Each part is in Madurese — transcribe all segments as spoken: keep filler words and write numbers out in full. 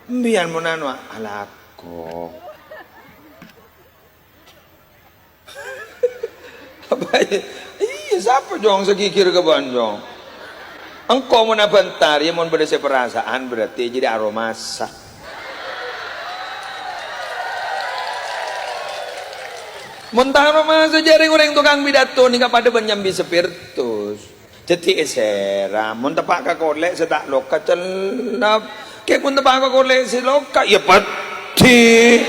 Embiyan mon anu, alako. Apa iya? Iyâ, sapa, Jong, sè ghighir ka bâ'na, Jong? Engko' mon abhântar, iyâ, mon bâdâ sè parasa'an, berarti jârèya aromasa. Mon ta' aromasa, jârèya orèng tokang pidato nèka padâ bân nyambi spirtus. Dhâddhi èsèra, mon teppa' ka kolè' sè ta' loka, cellep. Kè mon teppa' ka kolè' sè loka, iyâ peddhi.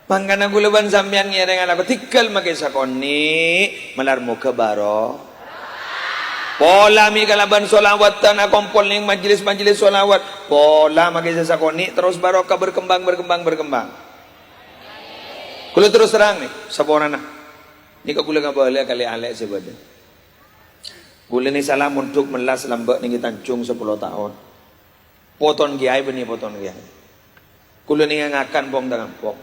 Mangkana kaulâ bân sampèyan ngèrèng alako, tèghâl makè sakonè', malar moghâ baro-, Pola mè' kalabân sholawatan akompol neng majelis-majelis sholawat. Pola makè sè sakonè', terros barokah, berkembang, berkembang, berkembang. Kaulâ terros terrang, nè, saporana. Nèka kaulâ ngabâlâ ka lè'-alè' sè bâdâ. Kaulâ nè sala mondhuk mellas lambâ' neng è Tanjung sapolo taon. Poton kèyaè bânnè poton kèyaè. Kaulâ nènga ngakan pong-tangampong.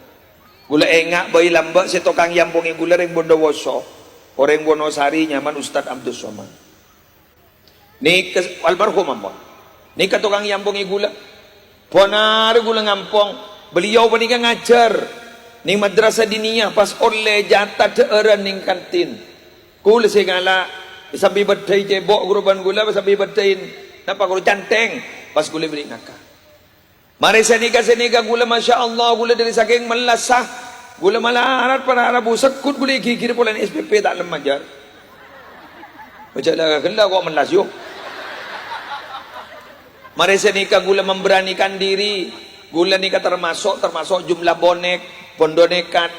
Kaulâ enga' bhâi lambâ' sè tokang èampongè kaulâ rèng Bondowoso. Orèng Wonosari nyamana Ustadz Abdus Somad. Nèka almarhum ampon. Nèka tokang èampongè kaulâ. Pon arè kaulâ ngampong. Beliau panèka ngajhâr neng madrasah diniyah pas ollè jata dhâ'ârân neng kantin. Kaulâ sè ngala', sambi bâddhâi cèbo' ghuru bân kaulâ, sambi bâddhâi napa ghuru cantèng, pas kaulâ bherri' naka. Marè sanèka-sanèka kaulâ, masya Allah, kaulâ dhâri sakèng mellassa, kaulâ malarat para rabu segghut kaulâ èghighir polana S P P ta' lem ajhâr. Oja la ghellâ' ko' mellas, yo. Marè sanèka kaulâ memberanikan diri, kaulâ nèka termasuk, termasuk jumlah bonek, bondo nekat.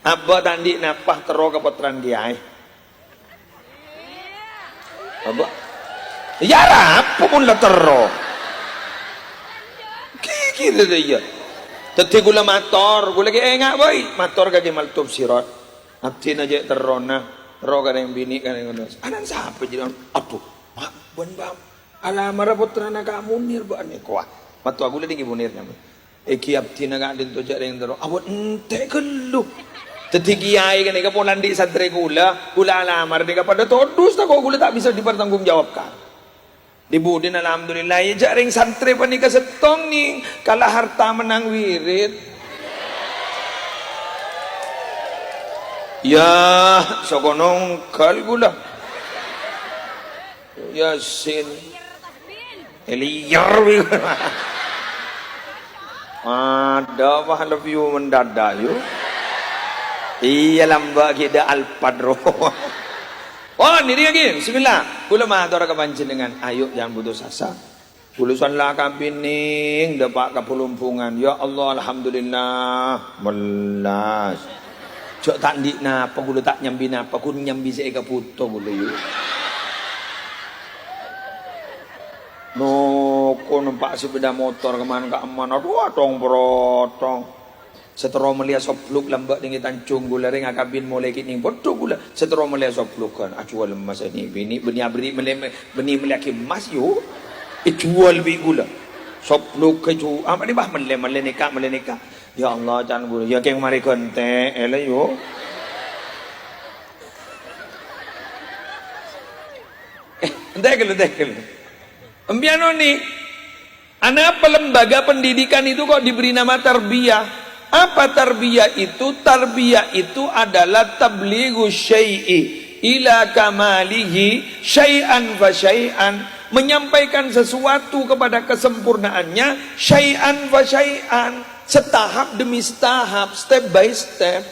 Abâ' ta' andi' napa terro ka pottrana kèyaè. Abâ'. Iyâ, arapa mon la terro? Ghighir rèya. Dhâddhi kaulâ mator, kaulâ ghi' enga' bhâi, mator ka Kè Maltuf Sirot. Abdhina cè' terrona, terro ka rèng binè' ka rèng ngono. Ana'na sapa jârèya? Adhu, ma' bân bâ-, alamarra pottrana Ka' Munir bâ'na. Wah, mattowa kaulâ nèng Kè Munir nyamana. Èngghi abdhina ka'dinto jâ' rèng terro. Abâ' entè' ghâllu. Dhâddhi kèyaè ghânèka polana andi' santrè kaulâ, kaulâ alamar nèka padâ todus tako' kaulâ ta' bisa dipertanggungjawabkan. Di-budina alhamdulillah, iyâ jâ' rèng santrè panèka sèttong nèng kala harta mennang wirid. Yâ, sakonong ghâl kaulâ. Yasin. Eliyer, wi. Ada apa lebih mendadak, yu? Iyâ, lambâ' ghi' dâ' Alphard, ro. Oh, nèka lagi. Bismillah. Kaulâ mator ka panjhennengngan. Ayo, jangan putus asa. Kaulâ san la kabinèng, dâpa' ka Bulumbungan. Ya Allah, alhamdulillah. Mellas. Jâ' ta' andi' napa, kaulâ ta' nyambi napa, ghun nyambi sè èkabhuto kaulâ, yu. Noko nompa' sepeda motor kemman-ka'emman, adhu, atong-protong. Sè terro mellèya sobluk lambâ' nèng è Tanjung, kaulâ rèng akabin molaè kènèng, padâ kaulâ. Sè terro mellèya soblughân, ajhuwâl emmas nè, binè, bânnè aberri' mellè, bânnè mellèyaghi emmas, yu. Èjhuwâl bi' kaulâ. Sobluk èjhu-, apa nè, bah, mellè, mellè nèka, mellè nèka. Ya Allah, can kaulâ, ya kèng marè ghântè', èlè, yu. Eh, entè' ghâllu, entè' ghâllu. Empèyan onèng, anapa lembaga pendidikan itu kok diberi nama tarbiyah? Apa tarbiyah itu? Tarbiyah itu adalah tablighu syai'i ila kamalihi syai'an fa syai'an, menyampaikan sesuatu kepada kesempurnaannya syai'an fa syai'an, setahap demi setahap, step by step.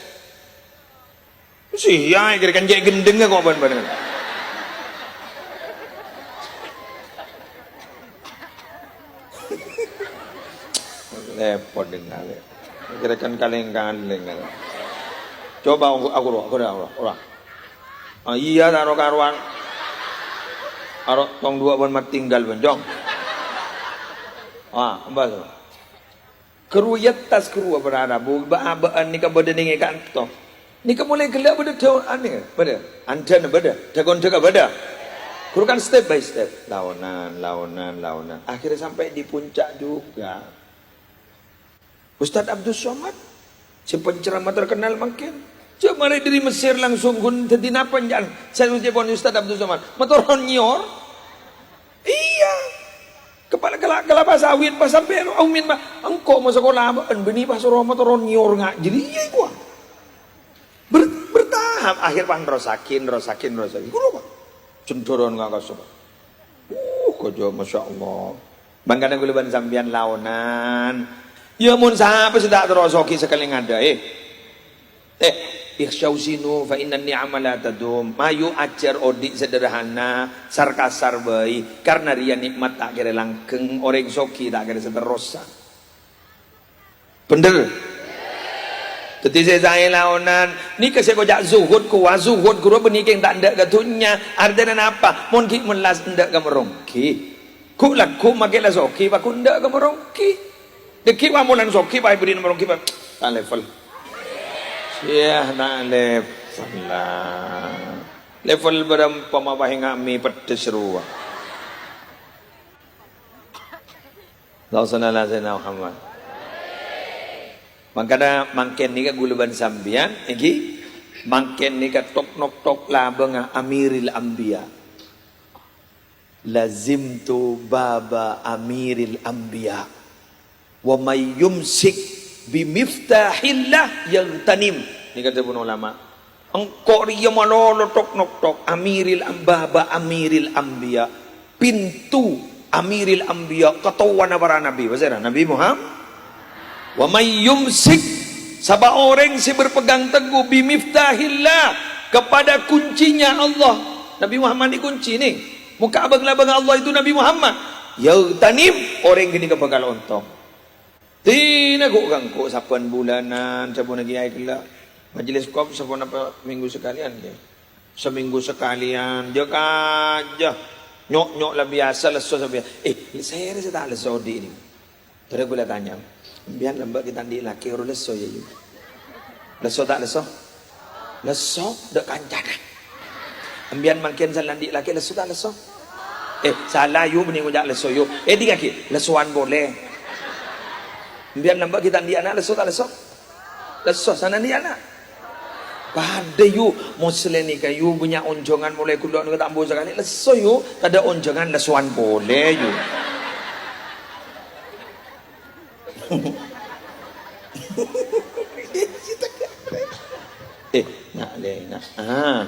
Siya, kira kan cè' gendhengnga kok bân-bân. Repot dengan. Kira kan kalèng-kalèng. Coba aku, aku, aku, aku, aku. Ah, iyâ, ta' ro-karowan. Aro tong duwâ' bân matinggal bân, Jong. Ah, embas. Ghâruwa yâ tas ghâruwa para rabu, bâ'-abâ'ân nèka bâdâ nèng è kanto. Nèka molaè ghellâ' bâdâ dhâ-, anè, bâdâ. Andhân bâdâ, dhâ-kondhâ bâdâ. Ghuru kan step by step. Laonan, laonan, laonan. Akhirnya sampai di puncak juga. Ustadz Abdus Somad, sè penceramah terkenal mangkèn. Jhâ' marè dhâri Mesir langsung ghun dhâddhi napa, enjâ'ân? Sè cèpon Ustaz Abdul Somad. Matoron nyèyor. Iyâ. Kepala kela-, kelapa sawit, pas sampè' aumin, Pak. Engko' masakola, bâ'ân bânnè pas soro matoron nyèyor nga'. Jadi iyâ iku, ah. Ber-, bertahap. Akhir, Pak, nerrossaghi, nerrossaghi, nerrossaghi. Ghuru, Pak. Jendhoron nga' kaso, Pak. Uh, kajâ, Masya Allah. Mangkana kaulâ bân sampèyan laonan. Yâ, mon sapa sè ta' terro soghi sakalè ngadâ', eh. Eh, ikhsyau zinu fa innan ni'ama la tadum. Mayu ajhâr odi' sederhana, sar-kasar bhâi, karna rèya nè'mat ta' kèra langghâng, orèng soghi ta' kèra saterrossa. Bhender? Dhâddhi sè saè laonan, nèka sè koca' zuhud, kowa zuhud, ghuru bânnè kèng ta' endâ' ka dhunnya. Artèna napa? Mon ghi' mellas endâ' ka maronggi. Ghu'-lagghu' makè la soghi, pa ghu' endâ' ka maronggi. Dâgghi' wa molan soghi, pa èbâdhina maronggi, pa ta' level. Yah, ta' level la. Level bârâmpa ma' pa ènga'è peddhâs rowa. Allahumma shalli ala sayyidina Muhammad. Mangkana mangkèn nèka kaulâ bân sampèyan, èngghi, mangkèn nèka tok-noktok labângnga Amiril Anbiya. Lazimtu baba Amiril Anbiya. Wa may yumsik bi miftahillah yaghtanim. Nèka dhâbuna ulama. Engko' rèya malolo tok-noktok Amiril Am-, baba Amiril Anbiya, pintu Amiril Anbiya, katowana para nabi. Pasèra? Nabi Muhammad. "Wa may yumsik," sapa orèng sè berpegang teguh, "bi miftahillah," kepada kuncinya Allah. Nabi Muhammad nè kunci nè. Mokka' abâng-labângnga Allah itu Nabi Muhammad. "Yaghtanim," orèng ghânèka bhâkal ontong. Dina ghu'-ghânggu' sabbhân bulânan, dhâbuna kèyaè ghellâ'. Majelis kop sabbhân apa minggu sakalèyan, kè? Saminggu sakalèyan, jâ-kajâ. Nyo'-nyo' la biyasa, lesso sa biyasa. Eh, sèrè sè ta' lesso odi' nè. Terus kaulâ tanya, "Empèyan lambâ' ghi' ta' andi' lakè, ghuru lesso, yâ, Yu?" Lesso ta' lesso? Lesso, dâ' kancana. Empèyan mangkèn sè la andi' lakè, lesso ta' lesso? Eh, sala, Yu, bânnè ngoca' lesso, Yu. Eh, dingaghi, lessowan polè. Empèyan lambâ' ghi' ta' andi' ana', lesso ta' lesso? Lesso, sè na andi' ana'. Padâ, Yu, Musleh nèka, Yu, bânnya' onjhângan molaè ghulâ nèka ta' ambu sakalè. Lesso, Yu, tadâ' onjhângan, lessowan polè, Yu. Eh, na', lè, na'. Ah.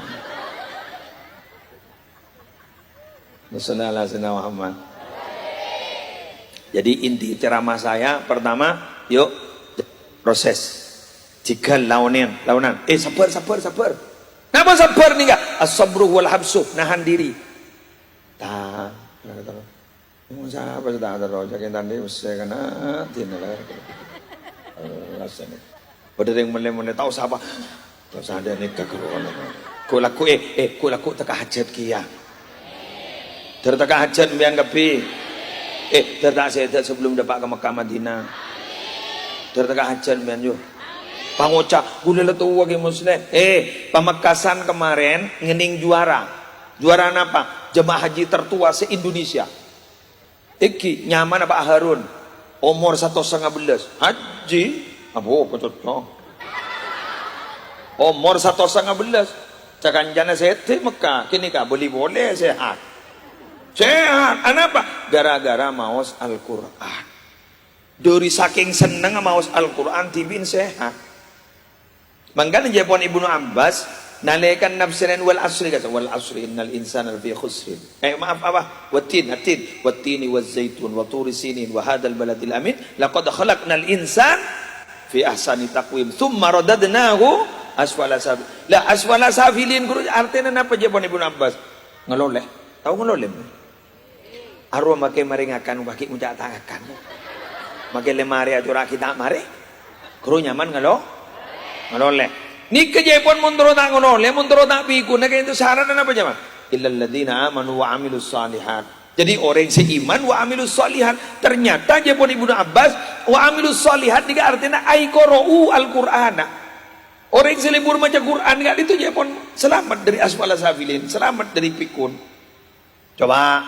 Allahumma shalli ala sayyidina Muhammad. Jadi, inti ceramah saya, pertama, yuk, proses. Jhâghâl laonèn, laonan. Eh, sabbhâr, sabbhâr, sabbhâr. Napa sabbhâr nèka? As-sabru wal habsu, nahan diri. Ta-, Sapa sè ta' terro, jhâ' kèng ta' andi' messè kana dina la. Rasana. Padâ rèng mellè-mellè, ta' osa apa. Ta' osa andi' nèka ghârowa. Ghu'-lagghu', eh, eh, ghu'-lagghu' tekka hajhât kèya. Dâr tekka hajhât empèyan kabbhi. Eh, dâr ta' sèdhâ sebelum dâpa' ka Mekkah Madinah. Dâr tekka hajhât empèyan, yo. Pangoca', ghulâ la towa, Kè Musleh. Eh, Pamekasan kemarin ngènèng juara. Juara napa? Jemaah haji tertua se-Indonesia. Èngghi, nyamana Pak Harun, omor satos sanga bellâs. Haji, abu, kococok. Omor satos sanga bellâs. Cakancana sèdhâ Mekka, kènèka bâli polè sehat. Sehat, anapa? Gara-gara maos Al-Qur'an. Dâri sakèng sennengnga maos Al-Qur'an, dhibi'na sehat. Mangkana jâpon Ibnu Abbas, nalèkana nafsèna "Wal asri," kata, "Wal asri innal insana lafi khusrin." Eh, maaf, apa? "Wattin, attin, wattini wazzaitun, wa turi sinin, wa hadzal baladil amin, laqad khalaqnal insana fi ahsani taqwim, tsumma radadnahu asfala safilin." Lah, asfala safilin, ghuru, artèna napa jâpon Ibnu Abbas? Ngalolè. Tao ngalolè? Arowa makè marè ngakan, bâgi' ngoca' ta' ngakan. Makè lè marè acora'aghi ta' marè. Ghuru nyaman ngalo-, ngalolè. Nèka jâpon mon terro ta' ngalolè, mon terro ta' pikunna, ka'dinto saratna napa, jemaah? "Illalladzina amanu wa amilus shalihat." Jadi, orèng sè iman wa amilus shalihat. Ternyata jâpon Ibnu Abbas, wa amilus shalihat nèka artèna ay qara'u al-Qur'ana. Orèng sè lebur maca Qur'an ka'dinto jâpon salamet dâri asfala safilin, salamet dâri pikun. Coba,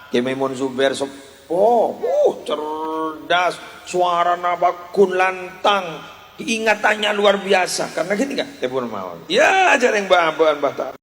Kè Maimun Zubair seppo, uh, cerdas, sowarana bhâghus lantang, Ingatannya luar biasa, karena gini kan, ya pun mawon. Ya, aja reng babaan, Bah, ta'